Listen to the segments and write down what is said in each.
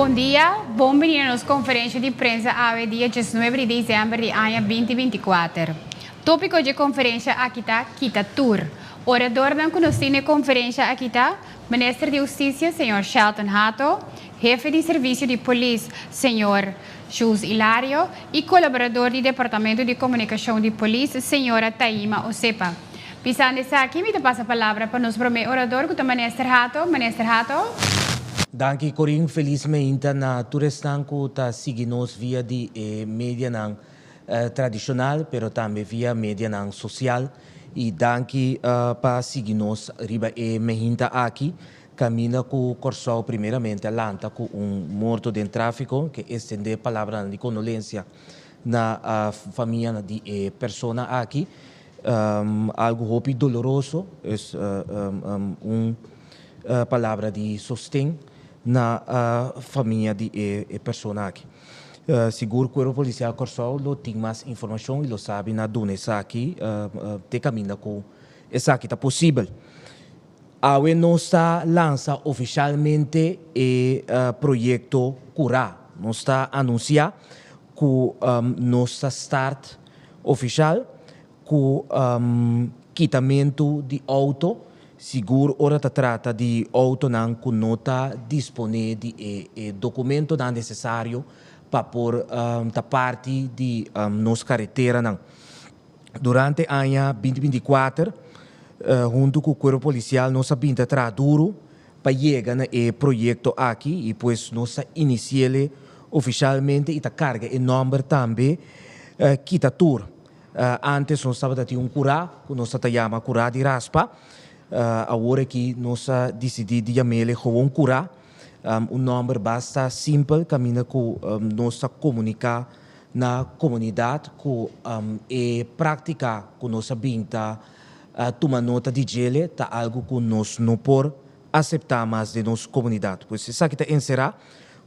Bon dia, bon bini na nos conferencia di prensa awe dia 19 di december di aña 2024. Topico di conferencia aki ta Kita Tur. Oradornan cu nos tin na e conferencia aki ta Minister di Husticia, señor Shelton Hato, Hefe di Servicio di Polis, señor Jules Ilario y colaborador di Departamento di Comunicacion di Polis, señora Taima Osepa. Pisando esaki, mi ta pasa palabra pa nos prome orador cu ta Minister Hato. Minister Hato. Danki Corin, felis meinta na tur esnan cu ta sigui nos via di e medianan tradicional pero tambe via medianan social y danki pa sigui nos riba e mehinta aki caminda cu Corsou primeramente a lanta cu un morto den trafico ke extende palabranan di condolencia na famia di e persona aki algo hopi doloroso es un palabra di sosten na famia di e persona aki. Sigur Cuerpo Policial Kòrsou lo tin mas informashon i lo sabi na duna esaki te kaminda ku esaki ta posibel. Awe nos ta lansa ofishalmente e proyekto Kurá. Nos ta anunsiá ku nos ta start ofishal ku kitamentu di outo, sigur ora ta trata di outonan ku no ta disponé di e dokumentonan nesesario pa por ta parti di nos kareteranan. Durante aña 2024, huntu ku Kuerpo Polisial nos a bin ta traha duru pa yega na e proyekto aki i pues nos a inisi'ele ofishalmente i ta karga e nòmber tambe Kita Tur. Ántes nos tabata tin un kurá ku nos ta yama kurá di raspa. Awor aki nos a disidí di yam'ele gewoon kurá, un nòmber basta simpel kaminda ku nos ta komuniká na komunidat ku e práktika ku nos a bin ta tuma nota di djele ta algu ku nos no por aseptá mas den nos komunidat. Pues esaki ta enserá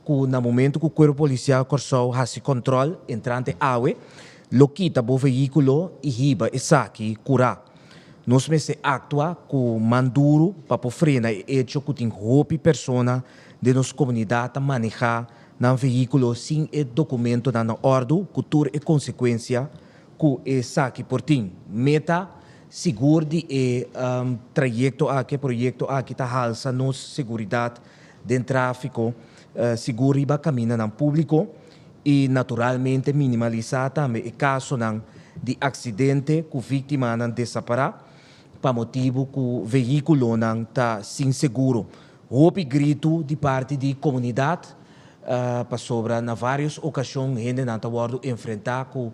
ku na momentu ku Kuerpo Polisial Kòrsou hasi kòntròl entrante awe, lo kita bo vehíkulo i hiba esaki kurá. Nos mester aktua ku man duru pa por frena e echo ku tin hopi persona den nos komunidat ta manehá nan vehíkulo sin e dokumentonan na òrdu ku tur e konsekuensia ku esaki por tin. Meta sigur di e trayekto aki, e proyekto aki ta halsa nos seguridat den tráfiko sigur riba kamindanan públiko i naturalmente minimalisá tambe e kasonan di aksidente ku víktimanan desapará pa motibu ku vehíkulonan ta sin seguro. Hopi gritu di parti di komunidat pasobra na vários okashon hendenan ta wòrdu enfrentá ku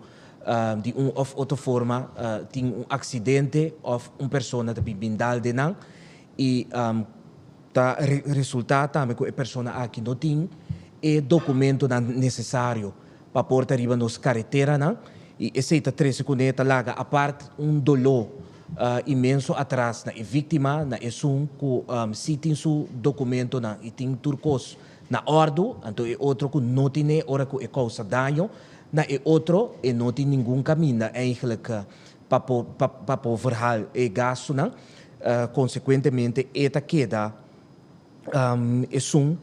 di un òf otro forma tin un aksidente òf un persona ta bin bin dal den nan i ta resultá tambe ku e persona aki no tin e dokumentonan nesesario pa por ta riba nos kareteranan i esei ta trese kuné ta laga apart un doló inmenso atras na e víktima, na esun ku si tin su dokumentonan i tin tur kos na òrdu, anto e otro ku no tin'é ora ku e kousa daño na e otro e no tin ningun kaminda eigentlik pa por pa por verhaal e gastunan, konsekuentemente e ta keda esun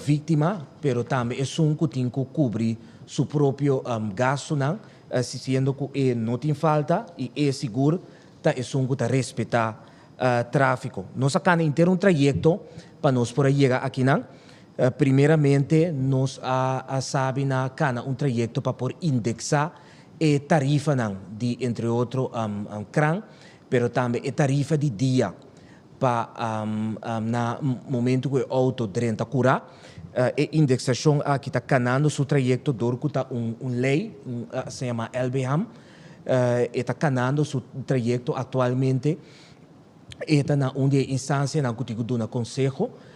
víktima, pero tambe esun ku tin ku kubri su propio gastunan, siendo ku e no tin falta i e sigur ta esun ku ta respetá tráfiko. Nos a kana henter un trayekto pa nos por a yega akinan. Primeramente nos a sabi na kana un trayekto pa por indeksá e tarifanan di entre otro kran, pero tambe e tarifa di dia. Pa na momento ku e outo drenta kurá, e indeksashon aki ta kanando su trayekto dor ku ta un lei, un asina yamá LBHAM, e ta kanando su trayekto aktualmente, e ta na un di e instansianan ku tin ku duna konseho,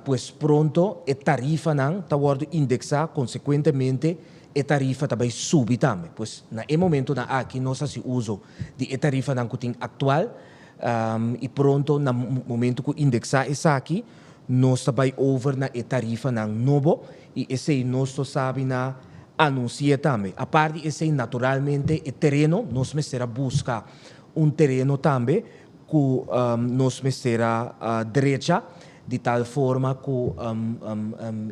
pues pronto e tarifanan ta wòrdu indeksá, konsekuentemente e tarifa ta bai subi tambe. Pues na e momentonan aki nos hasi uso di e tarifanan ku tin aktual. I pronto na momento ku indeksá esaki nos ta bai over na e tarifanan nobo i esei nos lo sabi na anunsi'é tambe. Apart di esei naturalmente e tereno nos mester a buska un tereno tambe ku nos mester a drecha di tal forma ku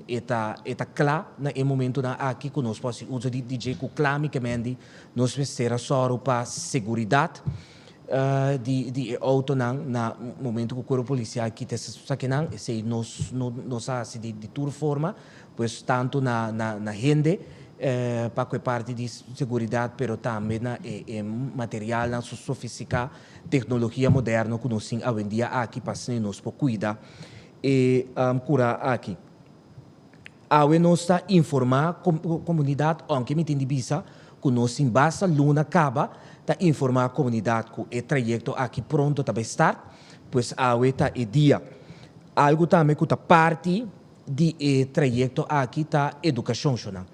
e ta e ta kla na e momentonan aki ku nos por hasi uso di dje ku kla mi ke mendi nos mester a sòru pa seguridat. Di di e autonan na momento ku kuerpo polisial kita esakinan esei nos no nos a hasi di di tur forma pues tantu na na na hende pa ku e parti di seguridat pero tambe na e e materialnan sofistika teknologia moderno ku nos tin awendia aki pa asina nos por kuida e kura aki. Awe nos ta informá komunidat, ounke mi tin di bisa ku nos tin basta luna kaba ta informá komunidat ku e trayekto aki pronto ta bai start, pues awe ta e dia. Algu tambe ku ta parti di e trayekto aki ta edukashon, shonnan.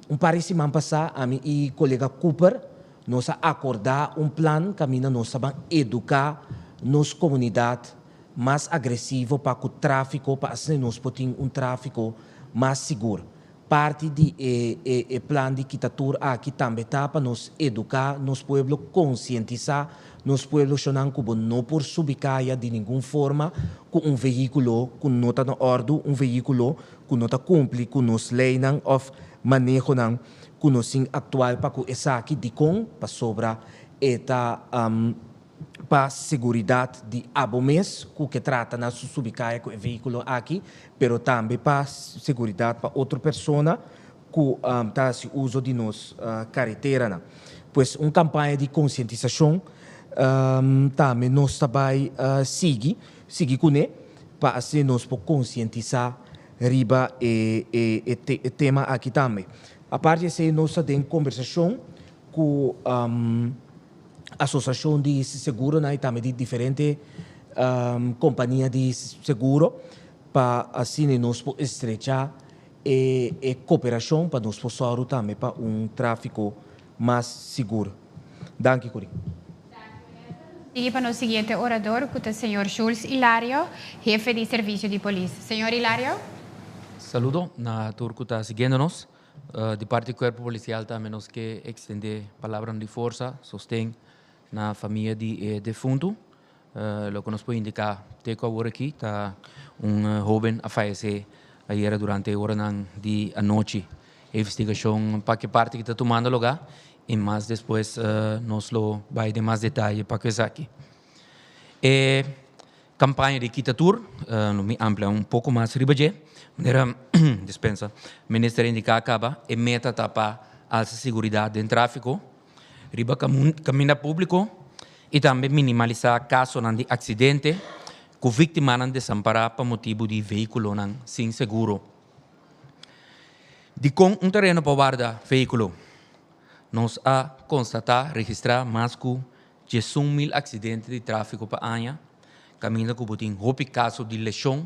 Un par di siman pasá ami i kolega Cooper nos a akordá un plan kaminda nos ta ban eduká nos komunidat mas agresivo pa ku tráfiko pa asina nos por tin un tráfiko mas sigur. Parti di e e e plan di kita tur aki tambe ta pa nos eduká nos pueblo, konsientisá nos pueblo shonnan ku bo no por subi kaya di ningun forma ku un vehíkulo ku no ta na òrdu, un vehíkulo ku no ta kumpli ku nos leinan òf manehonan ku nos tin aktual pa ku esaki. Dikon? Pasobra e ta pa seguridat di abo mes ku ke trata na su subi kaya ku e vehíkulo aki, pero tambe pa seguridat pa otro persona ku ta hasi uso di nos kareteranan. Pues un kampaña di konsientisashon tambe nos ta bai sigui sigui kuné pa asina nos por konsientisá riba e e tema aki tambe. Aparte di esei nos ta den kombersashon ku asosiashon di seguronan i tambe di diferente kompania di seguro pa asina nos por estrechá e e koperashon pa nos por sòru tambe pa un tráfiko mas sigur. Danki Corrie. Sigui pa nos siguiente orador ku ta señor Jules Hilario, hefe di servisio di polis. Señor Hilario. Saludo na tur ku ta siguiendo nos. Di parti Kuerpo Polisial tambe nos ke ekstendé palabranan di forsa, sosten na famia di e defuntu. Loke nos por indiká te ku awor aki ta un hóben a fayesé ayera durante e oranan di anochi. E investigashon pa ke parti ki ta tumando lugá i mas despues nos lo bai den mas detaye pa ku esaki. E kampaña di Kita Tur lo mi amplia un poko mas riba dje. Manera dispensa minister a indiká kaba e meta ta pa alsa siguridat den tráfiko riba kaminda públiko i tambe minimalisá kasonan di aksidente ku víktimanan desampará pa motibu di vehíkulonan sin seguro. Dikon un tereno pa warda vehíkulo? Nos a konstatá registrá mas ku 11.000 aksidente di tráfiko pa aña, kaminda ku bo tin hopi kaso di leshon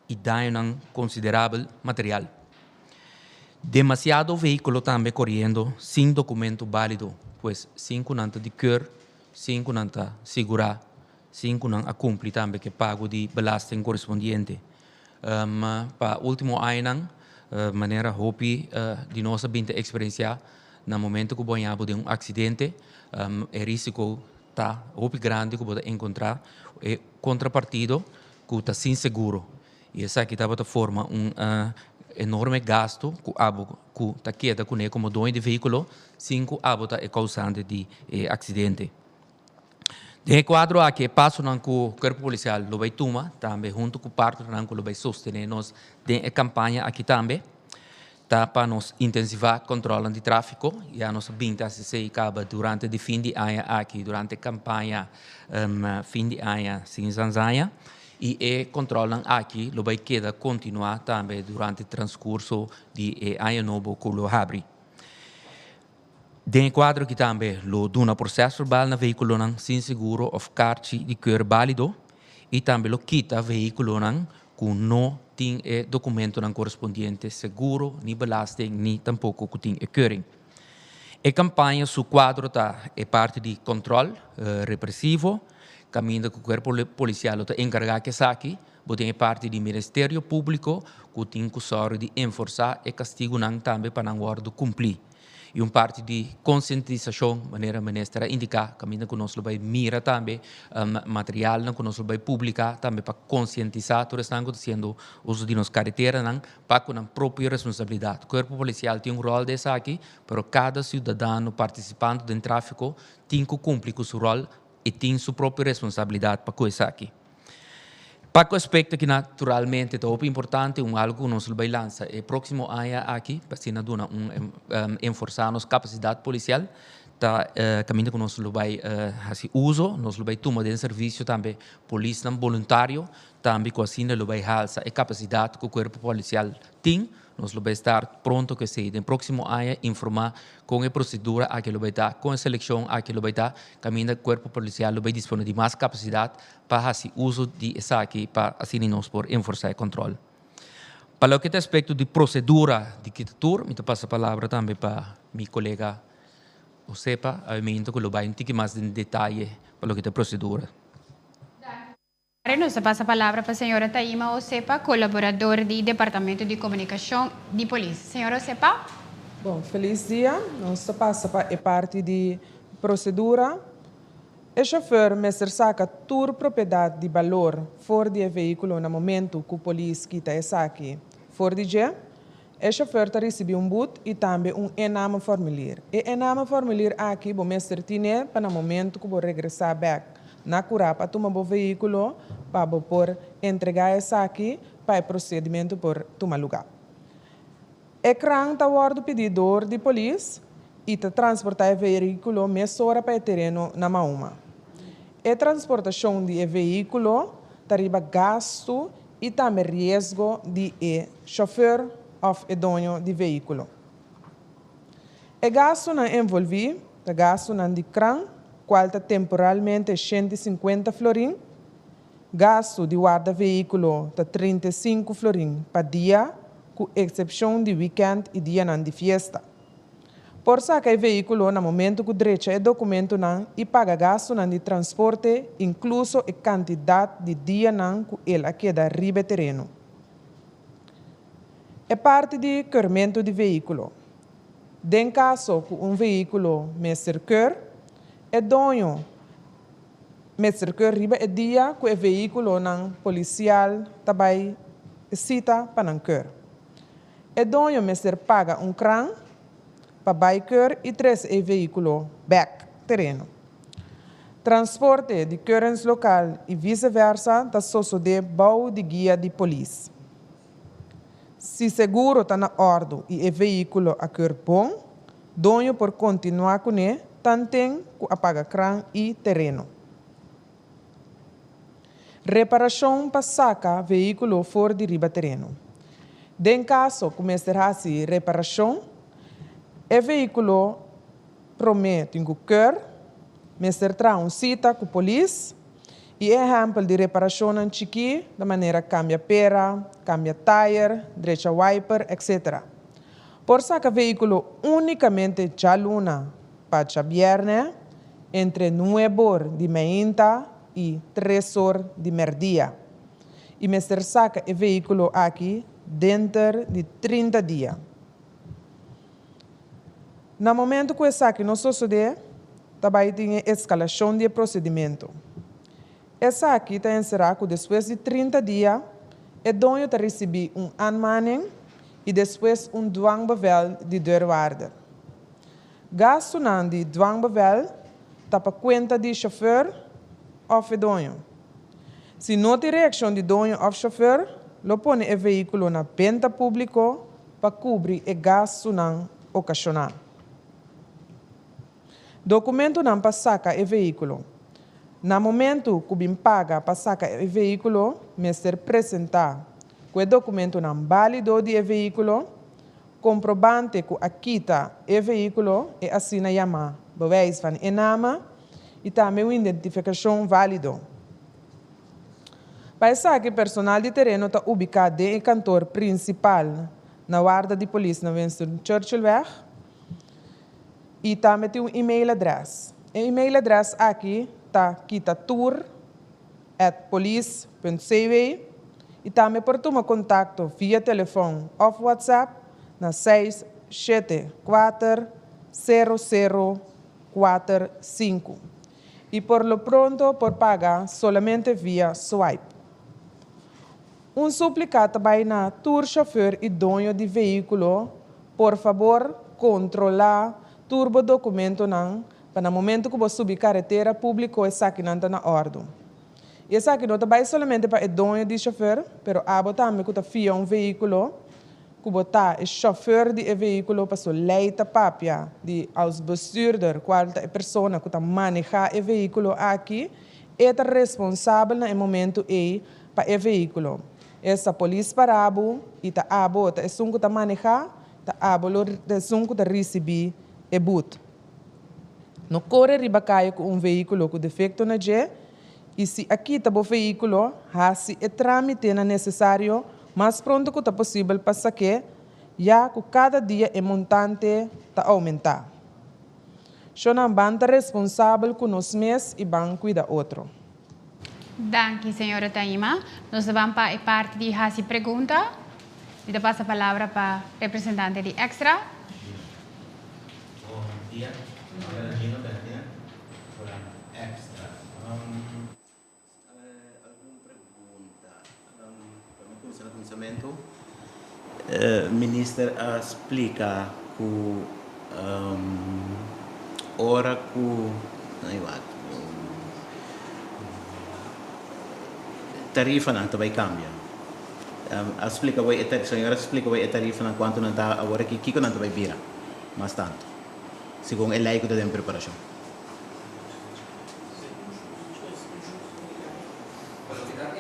i dañonan konsiderabel material. Demasiado vehíkulo tambe koriendo sin dokumento bálido, pues sin ku nan ta di keur, sin ku nan ta sigurá, sin ku nan a kumpli tambe ku e pago di belasting korespondiente. Pa último añanan, manera hopi di nos a bin ta eksperensiá, na momento ku bo haña bo den un aksidente, e rísiko ta hopi grandi ku bo ta enkontrá e kontrapartido ku ta sin seguro. I esaki tabata forma un enorme gastu ku abo ku ta keda kuné komo doño di vehíkulo sin ku abo ta e kousante di e aksidente. Den e kuadro aki e pasonan ku Kuerpo Polisial lo bai tuma tambe huntu ku partnernan ku lo bai sostené nos den e kampaña aki tambe ta pa nos intensivá kòntròlnan di tráfiko. Ya nos a binti hasi esei kaba durante di fin di aña aki durante kampaña fin di aña sin zanzaña. I e kòntròlnan aki lo bai keda kontinuá tambe durante transkurso di e aña nobo ku lo habri. Den e kuadro aki tambe lo duna proses verbal na vehíkulonan sin seguro òf karchi di keur bálido i tambe lo kita vehíkulonan ku no tin e dokumentonan korespondiente, seguro ni belasting ni tampoko ku tin e keuring. E kampaña su kuadro ta e parti di kòntròl represivo, kaminda ku kuerpo polisial lo ta enkargá ku esaki, bo tin e parti di Ministerio Públiko ku tin ku sòru di enforsá e kastigunan tambe pa nan wòrdu kumplí. I un parti di konsientisashon, manera minister a indiká, kaminda ku nos lo bai mira tambe materialnan ku nos lo bai publiká tambe pa konsientisá tur esnan ku ta hasiendo uso di nos kareteranan pa ku nan propio responsabilidat. Kuerpo polisial tin un ròl den esaki, pero kada siudadano partisipante den tráfiko tin ku kumpli ku su ròl i tin su propio responsabilidat pa ku esaki. Pa ku aspekto aki naturalmente ta hopi importante, un algu ku nos lo bai lansa e próksimo aña aki pa asina duna un enforsá nos kapasidat polisial ta kaminda ku nos lo bai hasi uso, nos lo bai tuma den servisio tambe polisnan boluntario tambe ku asina lo bai halsa e kapasidat ku kuerpo polisial tin. Nos lo bai start pronto ku esei. Den próksimo aña informá kon e prosedura aki lo bai ta, kon e selekshon aki lo bai ta, kaminda kuerpo polisial lo bai disponé di mas kapasidat pa hasi uso di esaki pa asina nos por enforsá e kòntròl. Pa loke ta aspekto di prosedura di kita tur, mi ta pasa palabra tambe pa mi kolega Josepa, awe meinta ku lo bai un tiki mas den detaye pa loke ta e prosedura. Komentario, nos ta pasa palabra pa señora Taima Osepa, kolaborador di Departamento di Komunikashon di Polis. Señora Osepa? Bon, felis dia. Nos ta pasa pa e parti di prosedura. E shofùr mester saka tur propiedat di balor for di e vehíkulo na momentu ku polis kita esaki for di dje. E shofùr ta risibí un but i tambe un innameformulier. E innameformulier aki bo mester tine pa na momentu ku bo regresá bèk na kurá pa tuma bo vehíkulo pa bo por entregá esaki pa e prosedimentu por tuma lugá. E kran ta wòrdu pidí dor di polis i ta transportá e vehíkulo mesora pa e tereno na Mahuma. E transportashon di e vehíkulo ta riba gastu i tambe riesgo di e shofùr òf e doño di vehíkulo. E gastunan envolví ta gastunan di kran, kual ta temporalmente 150 florin, gastu di warda vehíkulo ta 35 florin pa dia, ku eksepshon di wikènt i dianan di fiesta. Por saka e vehíkulo na momentu ku drecha e dokumentonan i paga gastunan di transporte, inkluso e kantidat di dianan ku el a keda riba e tereno. E parti di keurmentu di vehíkulo. Den kaso ku un vehíkulo mester keur, e doño mester keur riba e dia ku e vehíkulonan polisial ta bai sita pa nan keur. E doño mester paga un kran pa bai keur i trese e vehíkulo bèk tereno. Transporte di keuringslokaal i vise versa ta sosodé bou di guia di polis. Si seguro ta na òrdu i e vehíkulo a keur bon, doño por kontinuá kuné tanten ku a paga kran i tereno. Reparashon pa saka vehíkulo for di riba tereno. Den kaso ku mester hasi reparashon, e vehíkulo promé tin ku keur, mester traha un sita ku polis i ehèmpel di reparashonnan chikí ta manera kambia pera, kambia tayer, drecha wiper, etc. Por saka vehíkulo únikamente djaluna pa djabièrnè entre nueb'or di meinta i tres'or di mèrdia i mester saka e vehíkulo aki denter di 30 dia. Na momentu ku esaki no sosodé, ta bai tin e eskalashon di e prosedimentu. Esaki ta enserá ku despues di 30 dia e doño ta risibí un aanmaning i despues un dwangbevel di deurwaarder. Gastunan di dwangbevel ta pa kuenta di shofùr òf e doño. Si no tin reakshon di doño òf shofùr, lo pone e vehíkulo na benta públiko pa kubri e gastunan okashoná. Dokumentonan pa saka e vehíkulo. Na momentu ku bin paga pa saka e vehíkulo, mester presentá ku e dokumentonan bálido di e vehíkulo, komprobante ku a kita e vehíkulo, e asina yamá bewijs van inname, i tambe un identifikashon válido. Pa esaki, personal di tereno ta ubiká den e kantor prinsipal na warda di polis na Winston Churchillweg i tambe tin un e-mail adrès. E e-mail adrès aki ta kitatour@polis.cw i tambe por tuma kontakto via telefòn òf WhatsApp na 674 0045. I por lo pronto por paga solamente via swipe. Un súplika ta bai na tur shofùr i doño di vehíkulo, por fabor kontrolá tur bo dokumentonan pa na momentu ku bo subi karetera públiko esakinan ta na òrdu. I esaki no ta bai solamente pa e doño di shofùr, pero abo tambe ku ta fia un vehíkulo, ku bo ta e shofùr di e vehíkulo paso lei ta papia di als bestuurder, kual ta e persona ku ta manehá e vehíkulo aki, e ta responsabel na e momentu ei pa e vehíkulo. Esta polis para bo i ta abo ta esun ku ta manehá, ta abo lo ta esun ku ta risibí e but. No kore riba kaya ku un vehíkulo ku defekto na dje i si a kita bo vehíkulo, hasi e trámitenan nesesario mas pronto ku ta posibel pa sak'é, ya ku kada dia e montante ta oumentá. Shonnan ban ta responsabel ku nos mes i ban kuida otro. Danki, señora Taima. Nos ta ban pa e parti di hasi pregunta. Mi ta pasa palabra pa representante di Extra. Bon dia, mi ta Gino Bertien for Extra. Algun pregunta. Pa mi kuminsá na kuminsamentu, minister a splika ku ora ku tarifanan ta bai kambia. A splika bo e señor a splika bo e tarifanan kuantu nan ta awor aki, kiko nan ta bai bira mas tantu segun e lei ku ta den preparashon.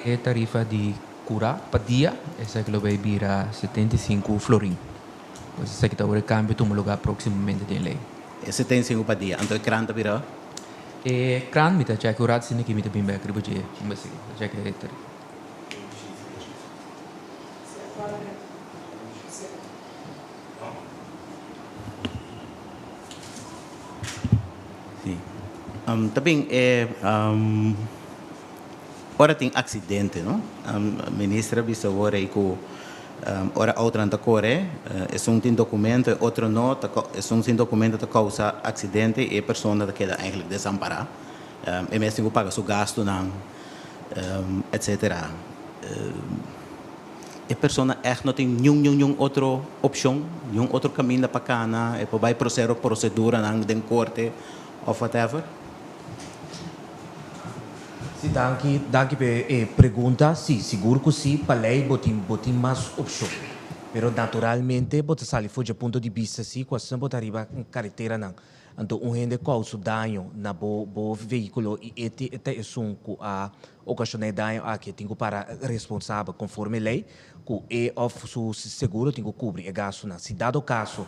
E tarifa di kura pa dia esaki lo bay bira 75 florin. Pues esaki ta ora e kambio tuma lugar proximamente den ley. E 75 pa dia, anto e krant ta bira? E krant mi ta cheke un rato asina ki mi ta bin bek riba dje un bes aki, ta cheke e tarifa. Sí. Ta bin e ora tin accidente, no? Minister a bisa awor ei cu ora autonan ta core, esun tin documento, e otro no, ta esun sin documento ta causa accidente y e persona ta keda eigenlijk desampara. E mes tin cu paga su gastonan, etcetera. E persona ègt no tin niun niun niun otro opshon, niun otro kaminda pa kana, e por bai prosero proseduranan den korte òf whatever? Sí, danki, danki pa e pregunta. Sí, sigur ku sí, pa lei bo tin bo tin mas opshon. Pero naturalmente bo ta sali for dje punto di bista sí ku asina bo ta riba kareteranan. Anto un hende kousa daño na bo bo vehíkulo i e ti ta esun ku a okashoná e daño aki e tin ku para responsabel konforme lei ku e òf su seguro tin ku kubri e gastunan. Si dado kaso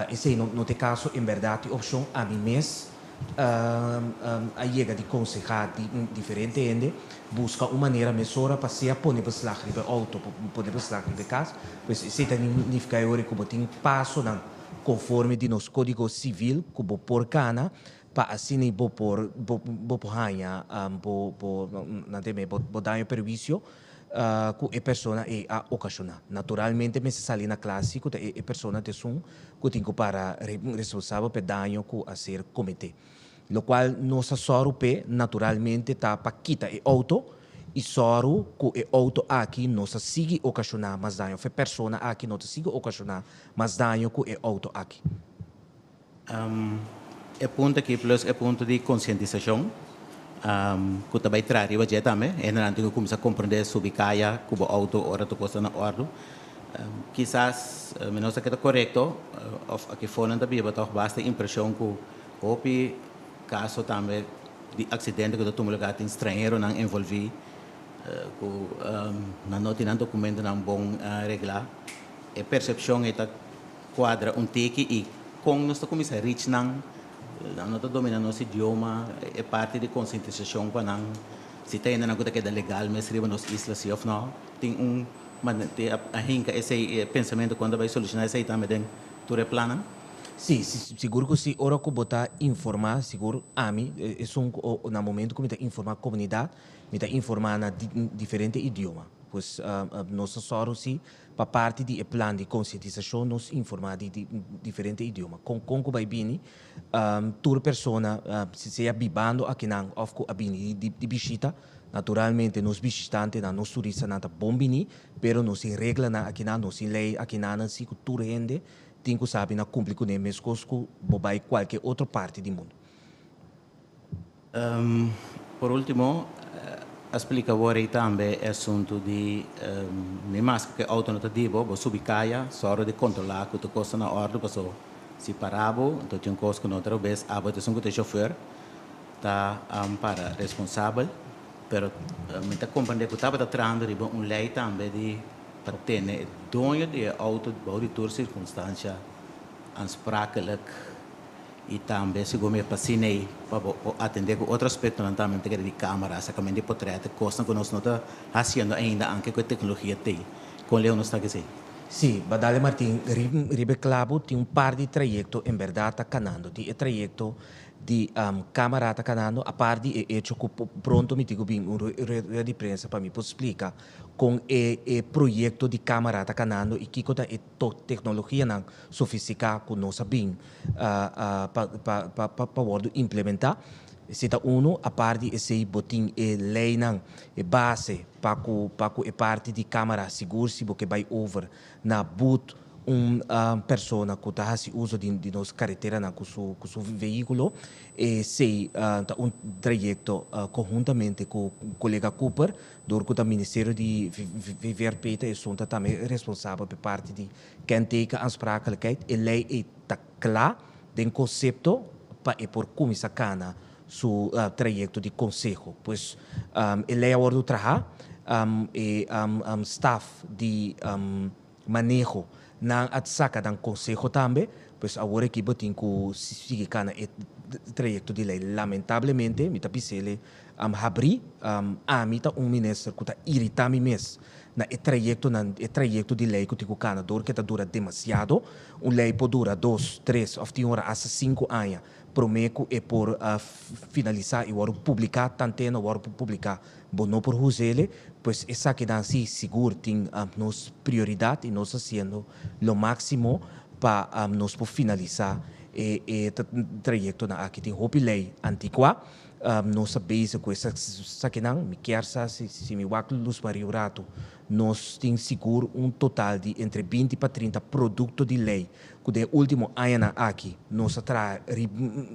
esei no no ta e kaso en bèrdat e opshon ami mes a yega di konsehá di diferente hende buska un manera mesora pa sea pone beslag riba e outo pone beslag riba e kas pues esei ta nifiká e ora ku bo tin pasonan Konforme di nos Kódigo Sivil ku bo por gana pa asina bo por bo por haña bo bo nan ta bo bo daño perwisio ku e persona ei a okashoná. Naturalmente mester sali na kla si ku ta e persona ta esun ku tin ku para responsabel pa e daño ku a ser kometé. Lokual nos a sòru p'e naturalmente ta pa kita e outo i sòru ku e outo aki no sa sigui okashoná mas daño òf e persona aki no ta sigui okashoná mas daño ku e outo aki. E punto aki plus e punto di konsientisashon ku ta bai traha riba dje tambe. E hendenan tin ku kuminsá komprendé subi kaya ku bo outo ora tur kos ta na òrdu. Kisas mi no sa ke ta korekto òf aki for nan ta biba tòg basta impreshon ku Hopi kaso tambe di aksidente ku ta tuma lugá tin stranheronan envolví ku nan no tin nan dokumentonan bon reglá. E persepshon ei ta kuadra un tiki i kon nos ta kuminsá reach nan, nan no ta dominá nos idioma, e parti di konsientisashon pa nan si ta hendenan ku ta keda legal mes riba nos isla si òf no. Tin un manera a hinka esei e pensamentu kon ta bai solushoná esei tambe den tur e plannan? Sí, sigur ku sí. Ora ku bo ta informá, sigur ami esun ku na momento ku mi ta informá komunidat, mi ta informá na diferente idioma. Pues nos ta sòru sí pa parti di e plan di konsientisashon nos informá di diferente idioma. Kon kon ku bai bini tur persona, sea bibando akinan òf ku a bini di bishita, naturalmente nos bishitantenan, nos turistanan ta bon bini, pero nos tin reglanan akinan, nos tin lei akinanan sí ku tur hende Tin ku sabi na kumpli kuné meskos ku bo bai kualke otro parti di mundu. Por ultimo, a splika bo rei tambe e asuntu di ni maske ku e outo no ta di bo, bo subi kaya, sòru di kontrolá ku tur kos ta na òrdu, paso si para bo, anto tin un kos ku no ta robes, abo ta esun ku ta e shofèr ta para responsabel, pero mi ta komprendé ku tabata trahando riba un lei tambe di. Pa tene e doño di e auto bou di tur sirkunstansha aansprakelijk i tambe segun mi e pasina ei pa bo por atendé ku otro aspektonan tambe mi ta kere di kamera, sakament di potrèt, kosnan ku nos no ta hasiendo ainda anke ku e teknologia t'ei. Kon leu nos ta kesei? Sí, Badale Martin, riba e klabu tin un par di trayekto en bèrdat ta kanando. Tin e trayekto. Di camara ta canando, apart di e hecho cu pronto mi tin cu bin un rueda di prensa pa mi por splica con e proyecto di camara ta canando y kico ta e tecnologianan sofistica cu nos a bin pa wordo implementa. Esey ta uno. Apart di esey bo tin e leynan, e base pa cu e parti di camara, sigur si bo ke bay over na boet un persona cu ta haci uso di nos careteranan cu su vehiculo, esey ta un trayecto conhuntamente cu colega Cooper, door cu e Ministerio di VVRP ta esun ta tambe responsabel pa parti di kenteken aansprakelijkheid. E ley ta cla den concepto pa e por cuminsa cana su trayecto di conseho. Pues e ley a wordo traha, e staff di maneho nan a saca nan conseho tambe, pues awor aki bo tin cu sigui cana e trayecto di ley. Lamentablemente, mi ta bisele habri, ami ta un minister cu ta irita mi mes na e trayecto, na e trayecto di ley cu tin cu cana, door cu ta dura demasiado. Un ley por dura 2, 3 of tin ora hasta 5 aña prome cu e por finalisa y wordo publica. Tanto no wordo publica, bo no por us'e. Pues esaki dan si sigur tin nos prioridad y nos haciendo lo maximo pa nos por finalisa e trayecto na aki. Tin hopi ley anticua, nos ta bezig cu esakinan. Mi kier sa si mi wak luz pa Rio Rato, nos tin sigur un total di entre 20 pa 30 producto di ley cu den ultimo añanan aki nos a traha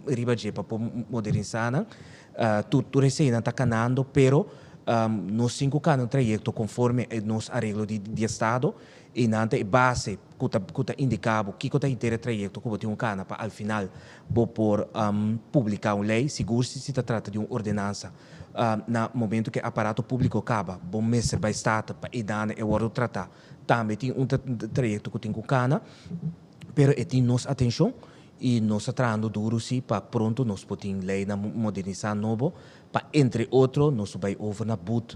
riba dje pa modernisa nan. Tur esey ta canando, pero nos tin cu cana un trayecto conforme nos areglo di estado y nan ta e base cu ta indica kico ta henter trayecto cu bo tin cu cana pa al final bo por publica un ley. Sigur si ta trata di un ordenansa, na momento cu e aparato publico caba, bo mester bay Staten pa eynan e wordo trata. Tambe tin un trayecto cu tin cu cana, pero e tin nos atencion y nos ta trahando duro si pa pronto nos por tin ley na modernisa nobo pa, entre otro, nos bay over na boet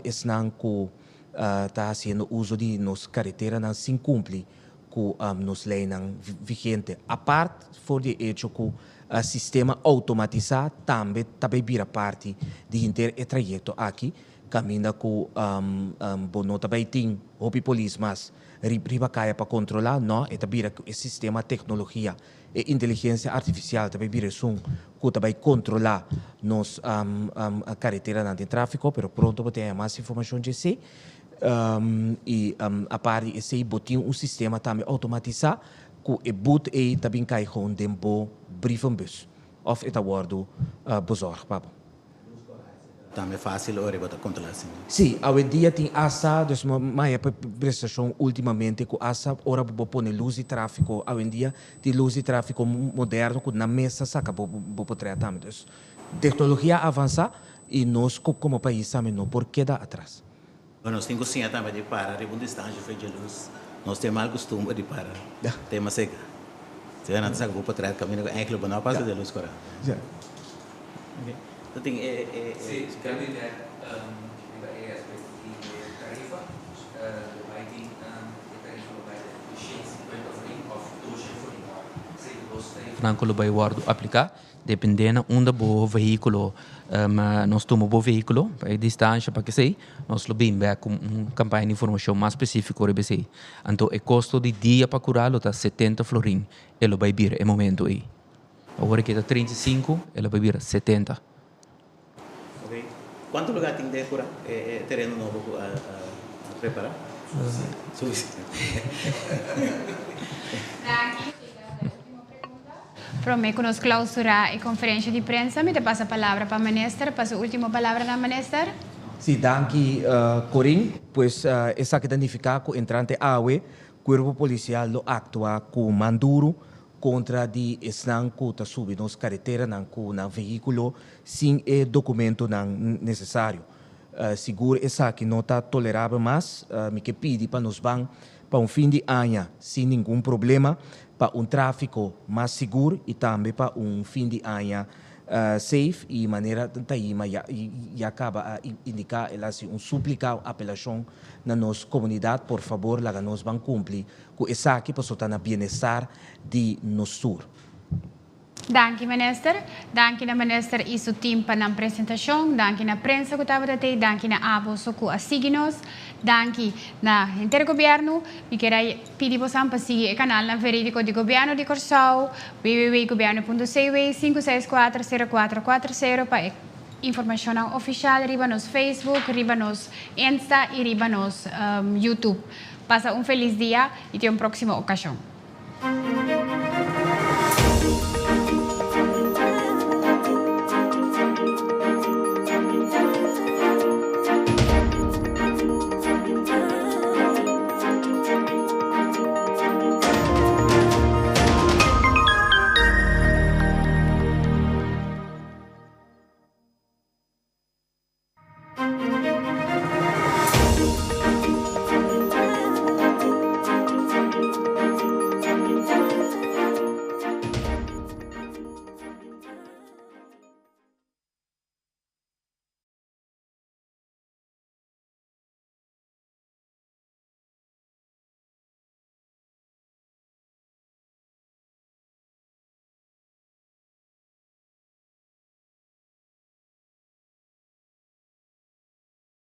esnan cu ta haciendo uso di nos careteranan sin cumpli cu nos leynan vigente. Apart for di hecho cu e sistema automatisa tambe bira parti di henter e trayecto aki, caminda cu bo no ta bay tin hopi polis mas riba caya pa controla, no, e ta bira e sistema, tecnologia e inteligencia artificial tambe bira esun cu ta bay controla nos careteranan di trafico, pero pronto bo tin mas informacion di esey. Y aparte esey, bo tin un sistema tambe automatisa cu e boete e tambe cay gewoon den bo brievenbus of e ta wordo bezorgd pa bo. Tambe facil ora bo ta controla asina. Si, awendia tin hasta, dus maya prestacion ultimamente cu hasta ora bo pone luz di trafico, awendia tin luz di trafico moderno cu nan mes ta saca bo portret tambe. Dus tecnologia a avansa y nos como pais tambe no por keda atras. Bueno, nos tin cu siña tambe di para riba un distancia for di luz. Nos tin mal custumber di para. Tema seca. Si nan saca bo portret caminda cu eigenlijk bo no pasa di luz cora. Okay. Dat ding é. Si, kandidaat riba e aspecto di tarifa, bay tin e tarifa bay 150 florin of 200 florin. Si, dos tarifa cu bay wordo aplica, dependiendo unda bo vehiculo, nos tuma bo vehiculo, pa e distancia pa cu esey, nos lo bin cu un campaña di informacion mas specifico riba esey. Anto, e costo di dia pa cura lo ta 70 florin, e lo bay bira e momento ey. Awor cu ta 35, e lo bay bira 70. Ok. Cuanto luga tin di cura? E tereno nobo cu a prepara? Suficiente. Danki. Prome cu nos clausura e conferencia di prensa, mi ta pasa palabra pa minister, pa su ultimo palabra na minister. Si, danki, Corinne. Pues esaki ta significa cu entrante awe, Cuerpo Policial lo actua cu man duro contra di esnan cu ta subi nos careteranan cu nan vehiculo sin e documentonan necesario. Sigur esaki no ta tolerabel mas. Mi kier pidi pa nos ban pa un fin di aña sin ningun problema, pa un trafico mas sigur y tambe pa un fin di aña safe. Y manera Taima ya caba a indica, el a haci un suplica, apelacion na nos comunidad: por fabor, laga nos ban cumpli cu esaki, pasobra ta na bienestar di nos tur. Danki, minister. Danki na minister i su team pa e presentashon. Danki na prensa ku tabata tei. Danki na abo ku a sigui nos. Danki na henter gobièrnu. Mi ke pidi boso pa sigui e kanal verídiko di gobièrnu di Kòrsou, www.gobierno.cw 564 0440 pa informashon ofisial riba nos Facebook, riba nos Insta i riba nos YouTube. Pasa un felis dia i te un próksimo okashon.